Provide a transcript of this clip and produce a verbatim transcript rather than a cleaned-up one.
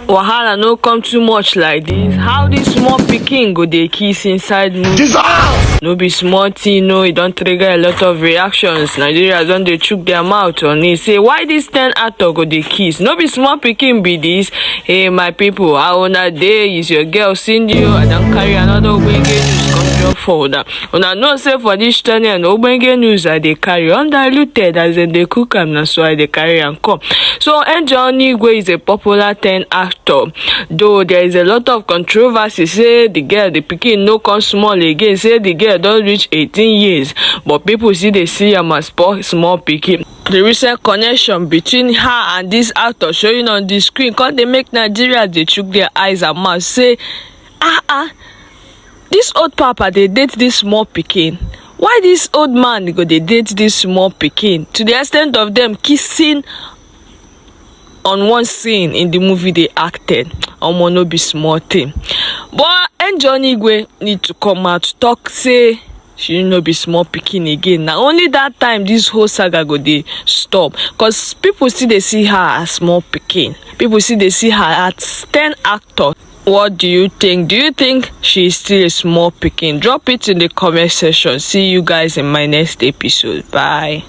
Wahala no come too much like this. How this small pikin go dey kiss inside movie? Jesus! No be small thing, no, e don trigger a lot of reactions. Nigerians don dey chook their mouth on it, say why this ten actor go dey kiss? No be small pikin be this. Hey, my people, how una dey? Is your girl Cindy o. I don carry another ogbonge news come drop for una. Una know say for this channel, na ogbonge news I dey carry, undiluted, as dem dey cook am, na so I dey carry am come. So Angel Onigwe is a popular ten actor, though there is a lot of controversy say the girl, the pikin no come small again, say the girl don reach eighteen years, but people still dey see am as po- small pikin. The recent connection between her and this actor showing on the screen come dey make Nigerians dey chook their eyes and mouth, say, ah ah, this old papa dey date this small pikin. Why this old man go dey date this small pikin to the extent of them kissing on one scene in the movie they acted? Omo, no be small thing. But Angel Onigwe need to come out to talk say she no be small pikin again. Na only that time this whole saga go dey stop, cause people still dey see her as small pikin. People still dey see her as ten actor. What do you think? Do you think she is still a small pikin? Drop it in the comment section. See you guys in my next episode. Bye.